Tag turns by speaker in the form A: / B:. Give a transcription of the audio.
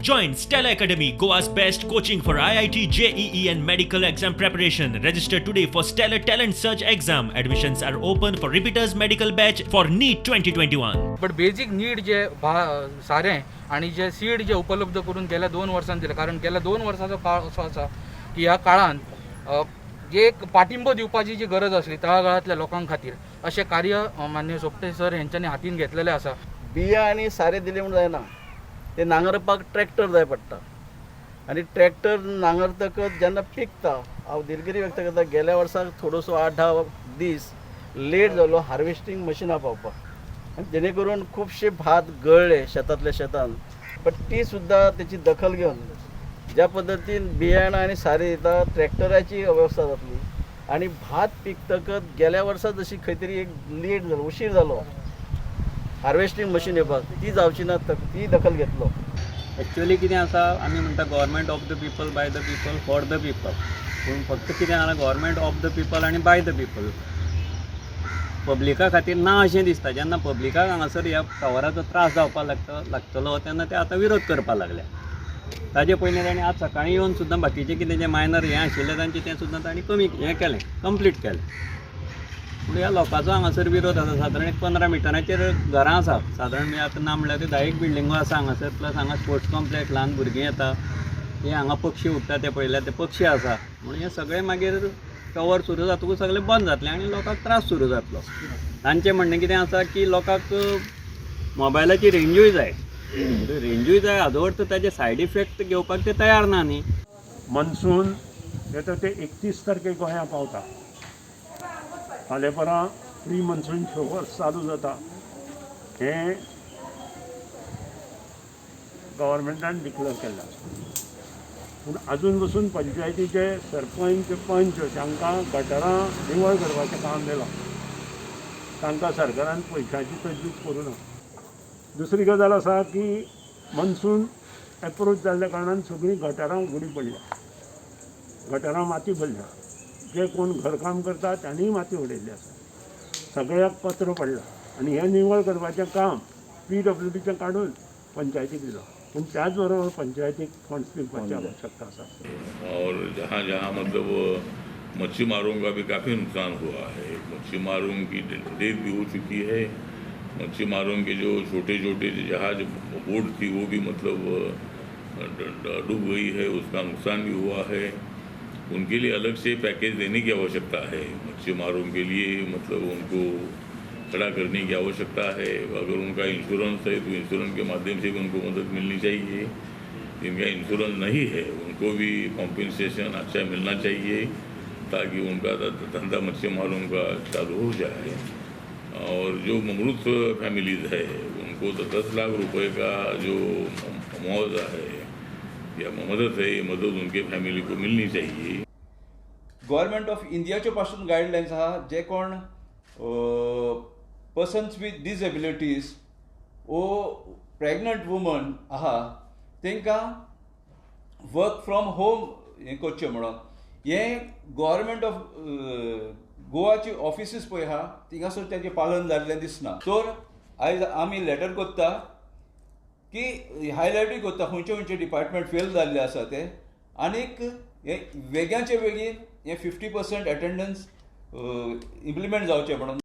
A: Join Stellar Academy, Goa's best coaching for IIT, JEE and medical exam preparation. Register today for Stellar Talent Search exam. Admissions are open for repeaters medical batch for NEET 2021.
B: But basic need जे भा सारें आनी जे seed जे उपलब्ध करून गेल्या 2 वर्सां दिले, कारण गेल्या 2 वर्साचो काळ असो आसा की ह्या काळान जे एक पाठिंबो दिवपाची जी गरज आसली तळागाळांतल्या लोकां खातीर, अशें कार्य माननीय सोपटे सर हेंच्यांनी हातीन घेतलेलें आसा.
C: बियां आनी सारें दिलें म्हूण जायना, ते नांगरपाक ट्रॅक्टर जाय पडटा आनी ट्रॅक्टर नांगरतकच जेन्ना पिकता, हांव दिलगिरी व्यक्त करता, गेल्या वर्साक थोडोसो 8-10 दीस लेट जालो हार्वेस्टींग मशिनां पावपाक आनी जेणे करून खुबशे भात गळ्ळे शेतांतल्या शेतान. बट ती सुद्दां तेची दखल घेवन ज्या पद्दतीन बियाणां आनी सारें दिता, ट्रॅक्टराची वेवस्था जातली आनी भात पिकतकच गेल्या वर्सा जशी खंय तरी एक लेट जालो, उशीर जालो हार्वेस्टींग मशीन येवपाक, ती जावची ना, ती दखल घेतलो.
D: एक्चुअली कितें आसा, आमी म्हणटा government of the people, by the people, for the people. पूण फक्त कितें जाला, गव्हर्मेंट ऑफ the people आनी बाय the people, पब्लिका खातीर ना अशें दिसता. जेन्ना पब्लिकाक हांगासर ह्या टावराचो त्रास जावपाक लागतलो तेन्ना ते आतां विरोध करपाक लागले. ताजे पयलीं तांणी आज सकाळीं येवन सुद्दां बाकीचें कितें जें मायनर हें आशिल्लें तांचें, तें सुद्दां तांणी कमी हें केलें, कंप्लीट केलें. पूण ह्या लोकांचो हांगासर विरोध आसा. सादारण एक 15 मिटराचेर घरां आसा. सादारण म्हणजे आतां ना म्हणल्यार ते 10 एक बिल्डिंगो आसा हांगासर. प्लस हांगा स्पोर्ट्स कॉम्प्लेक्स, ल्हान भुरगीं येता, हे हांगा पक्षी उडटा ते पळयल्यार ते पक्षी आसा. म्हणून हे सगळे मागीर टॉवर सुरू जातकूच सगळें बंद जातलें आनी लोकांक त्रास सुरू जातलो. तांचें म्हणणें कितें आसा की लोकांक मोबायलाची रेंजूय जाय, रेंजूय जाय. हाजो अर्थ ताजे सायड इफेक्ट घेवपाक ते तयार ना न्ही.
E: मनसून येता ते 31 तारखेक गोंया पावता. फाल्यां परां प्री मनसून शोवर्स चालू जाता हें गव्हर्मेंटान डिक्लेअर केल्लें आसा. पूण आजून पसून पंचायतीचे सरपंच, पंच तांकां गटरां निवळ करपाचें काम दिलां. तांकां सरकारान पयशांची तजवीज करूं ना. दुसरी गजाल आसा की मनसून एप्रोच जाल्ल्या कारणान सगळीं गटरां उगडी पडल्या, गटरां माती भरल्या. जे कोण घरकाम करता तांणीय माती उडयल्ली आसा. सगळ्याक कचरो पडला आनी हें निवळ करपाचें काम पीडब्ल्यूडीचें काडून पंचायतीक दिलां, पूण त्याच बरोबर पंचायतीक फंड्स दिवपाची आवश्यकता आसा.
F: और जहाँ जहाँ मतलब मच्छीमारों का भी काफ़ी नुकसान हुआ है, मच्छीमारों की डेथ भी हो चुकी है. मच्छीमारों के जो छोटे छोटे जहाज, बोट थी, वो भी मतलब डूब गई है, उसका नुकसान भी हुआ है. उनके लिए अलग से पैकेज देने की आवश्यकता है. मच्छीमारों के लिए मतलब उनको खड़ा करने की आवश्यकता है. अगर उनका इंश्योरेंस है तो इंश्योरेंस के माध्यम से भी उनको मदद मिलनी चाहिए. जिनका इंश्योरेंस नहीं है, उनको भी कॉम्पेंसेशन अच्छा मिलना चाहिए ताकि उनका धंधा मच्छीमारों का चालू हो जाए. और जो मृत फैमिलीज है, उनको तो 10 लाख रुपए का जो मुआवजा है या मदद है, ये मदद उनके फैमिली को मिलनी चाहिए.
G: गव्हर्मेंट ऑफ इंडियाच्यो पासून गायडलायन्स आहा, जे कोण पर्सन्स विथ डिसेबिलिटीज ओ प्रेग्नंट वुमन आहा, तांकां वर्क फ्रॉम होम हें करचें म्हणून. हें गव्हर्मेंट ऑफ गोवाची ऑफिसीस पळय आहा, थिंगासर ताचें पालन जाल्लें दिसना. तर आयज आमी लेटर करता की हायलायटूय करता खंयचे खंयचे डिपार्टमेंट फेल जाल्ले आसा ते आनीक हे वेग्याचे वेगीन हे 50% अटेंडन्स इम्प्लिमेंट जावचें म्हणून.